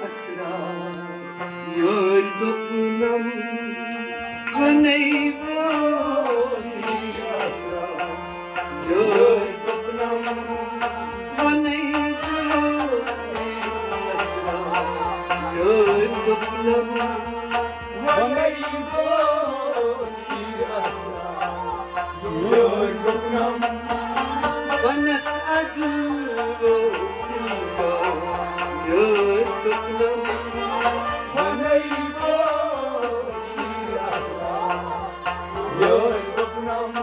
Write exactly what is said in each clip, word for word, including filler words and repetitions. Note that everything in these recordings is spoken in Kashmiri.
اسرار، یٲرۍ دوٚپنم، وَنے بہٕ اوسُے اسرار۔ یٲرۍ دوٚپنم، وَنے بہٕ اوسُے اسرار۔ یٲرۍ دوٚپنم، وَنے بہٕ اوسُے اسرار۔ یٲرۍ دوٚپنم، وَنَکھ اَدٕ اوسُے یار۔ یٲرۍ دوٚپنم، وَنے بہٕ اوسُے اسرار۔ یٲرۍ دوٚپنم،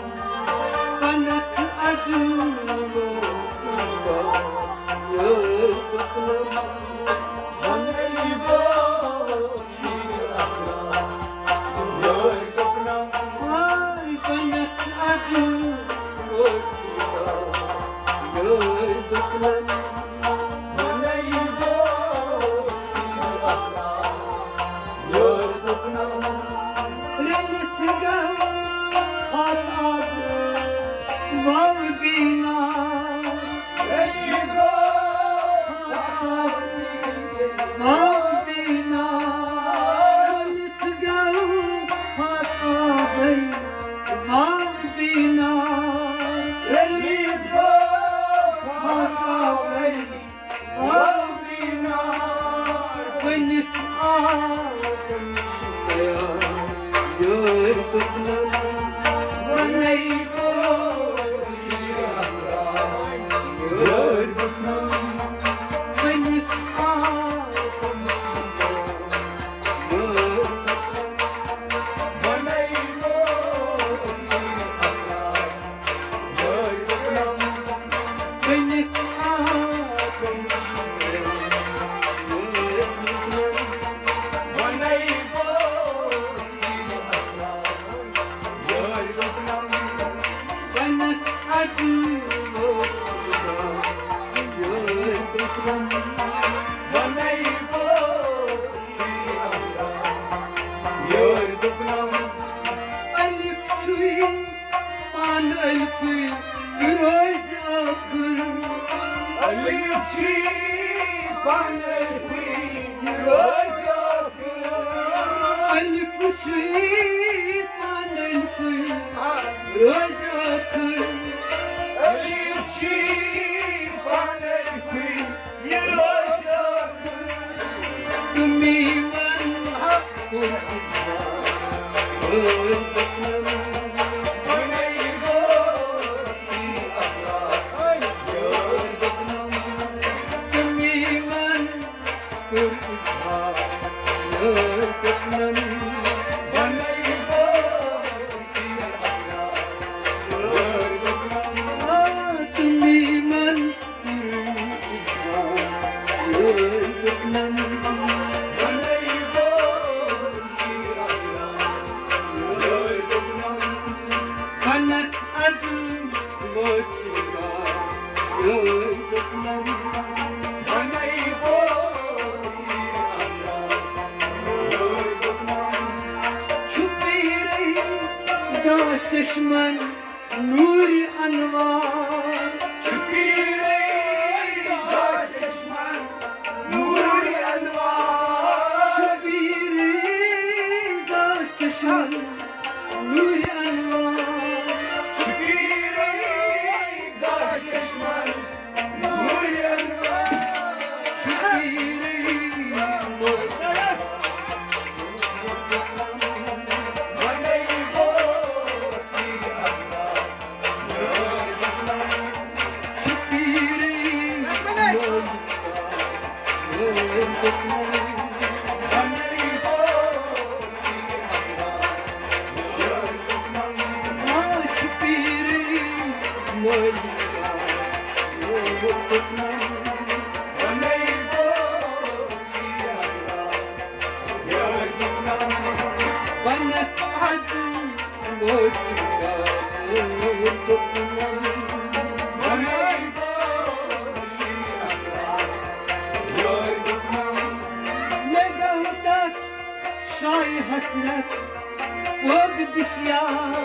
وَنَکھ اَدٕ اوسُے یار۔ یٲرۍ دوٚپنم، وَنے بہٕ اوسُے اسرار۔ یٲرۍ دوٚپنم، وَنے بہٕ اوسُے یار۔ یٲرۍ دوٚپنم، وَنے بہٕ اوسُے اسرار۔ یٲرۍ دوٚپنم، رٔلِتھ گوٚو خاطاب وَو بینا۔ رٔلِتھ گوٚو خاطاب وَو بینا۔ رٔلِتھ گوٚو خاطاب وَو بینا۔ رٔلِتھ گوٚو خاطاب وَو بینا۔ ؤنِتھ آو تٔمِس یار۔ یٲرۍ دوٚپنم، وَنے بہٕ اوسُے اسرار۔ یٲرۍ دوٚپنم، ؤنِتھ آو تٔمِس یار۔ یٲرۍ دوٚپنم، وَنے بہٕ اوسُے اسرار۔ یٲرۍ دوٚپنم، ؤنِتھ آو تٔمِس یار۔ یٲرۍ دوٚپنم، وَنے بہٕ اوسُے اسرار۔ یٲرۍ دوٚپنم، وَنَکھ اَدٕ اوسُے یار۔ یٲرۍ دوٚپنم، وَنے بہٕ اوسُے اسرار۔ یٲرۍ دوٚپنم، الف چھُے پانہٕ الفٕے، یہِ روزِ ٲخٕر۔ الف چھُے پانہٕ الفٕے، یہِ روزِ ٲخٕر۔ الف چھُے پانہٕ الفٕے، روزِ ٲخٕر۔ الف چھُے پانہٕ الفٕے، یہِ روزِ ٲخٕر۔ تہٕ میون حق کوٚر اظہار۔ وٲلۍ دوٚپنم، وَنے بہٕ اوسُے اسرار۔ یٲرۍ دوٚپنم، تہٕ میون کوٚر اظہار۔ یٲرۍ دوٚپنم، وَنے بہٕ اوسُے اسرار۔ یٲرۍ دوٚپنم، آ، تہٕ میون چشمن نور انوار۔ چھُ پیٖرے دا چشمن نور انوار۔ چھُ پیٖرے دا چشمن نور انوار۔ چھُ پیٖرے دا چشمن نور انوار۔ چھُ پیٖرے نور انوار۔ مےٚ گوٚو تَتھ شایہِ حسرت پٲدٕ بسیار۔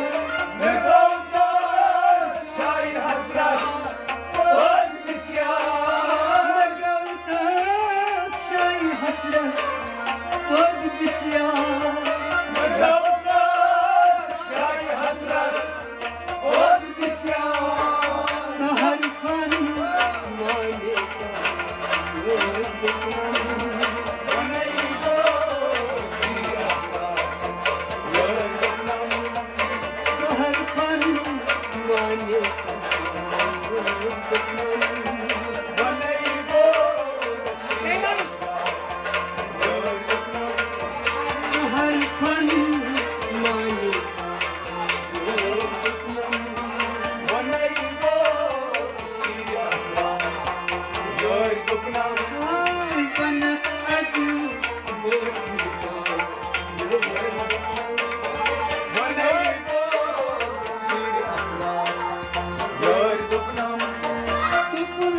مےٚ گوٚو تَتھ شایہِ حسرت پٲدٕ بسیار۔ مےٚ گوٚو تَتھ شایہِ حسرت، پٲدٕ بسیار۔ مےٚ گوٚو کار شاہہِ حسرت، پٲدٕ بسیار۔ سحر فن مانے سحر۔ سحر فن مانے سحر۔ سحر فن مانے سحر۔ یٲرۍ دوٚپنم، ہاے بنت اَدٕ بوسہٕ بہٕ۔ وَنے بوسہٕ اَسرار۔ یٲرۍ دوٚپنم، دوٚپُن،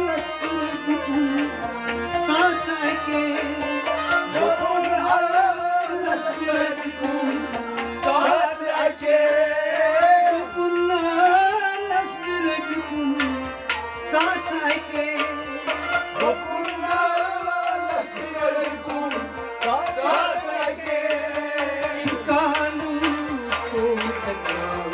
لَس تہٕ رۄپیہِ کُن ساتھ اَکے۔ دوٚپُن، لَس تہٕ رۄپیہِ کُن ساتھ اَکے۔ دوٚپُن، لَس تہٕ رۄپیہِ کُن ساتھ اَکے۔ دوٚپُن، لَس تہٕ رۄپیہِ کُن ساتھ اَکے۔ چھُ قانوٗن سون تکرار۔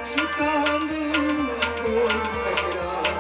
چھُ قانوٗن سون تکرار۔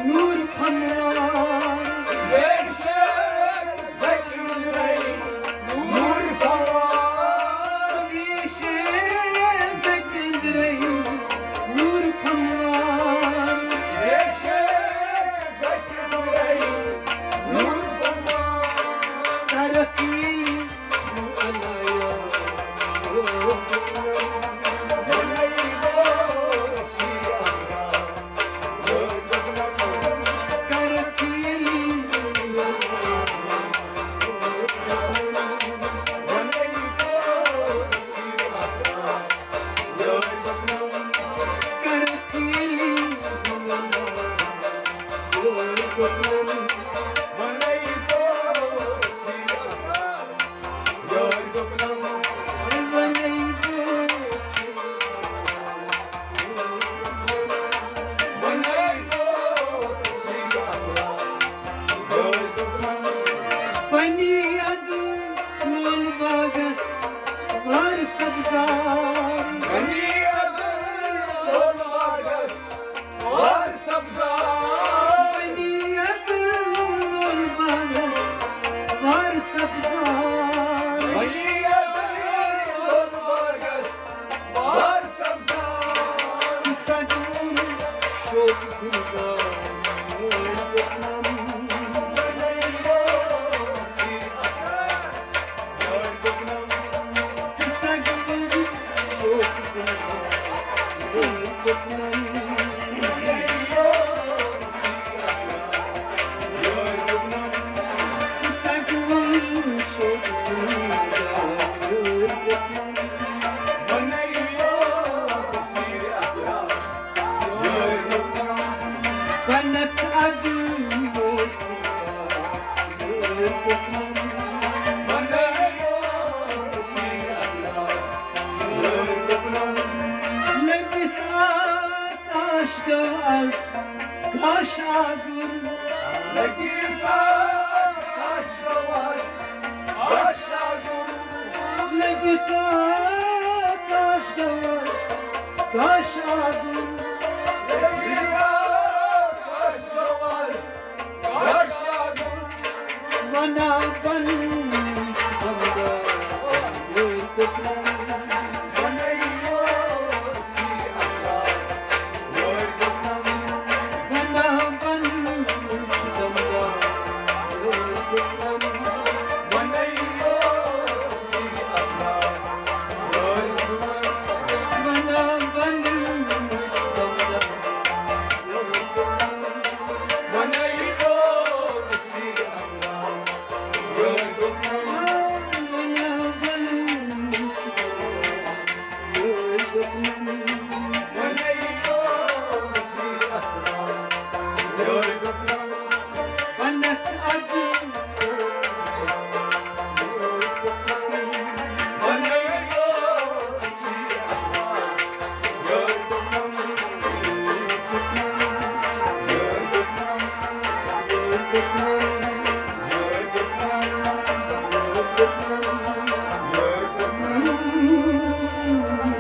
نور فنوار۔ نور فنوار۔ نور فنوار۔ نور فنوار۔ ترقی پنی ادٕ لول باغس وار سبزار۔ پنی ادٕ لول باغس وار سبزار۔ پنی ادٕ لول باغس وار سبزار۔ پنی ادٕ لول باغس وار سبزار۔ سجوُن شوق گلزار۔ بنت ادٕ بوسہٕ بہٕ۔ لٔبِتھ آکاش گوٚو از گاش آگُر۔ لٔبِتھ آکاش گوٚو از گاش آگُر۔ لٔبِتھ آکاش گوٚو از گاش آگُر۔ لٔبِتھ آکاش گوٚو از گاش آگُر۔ وَنان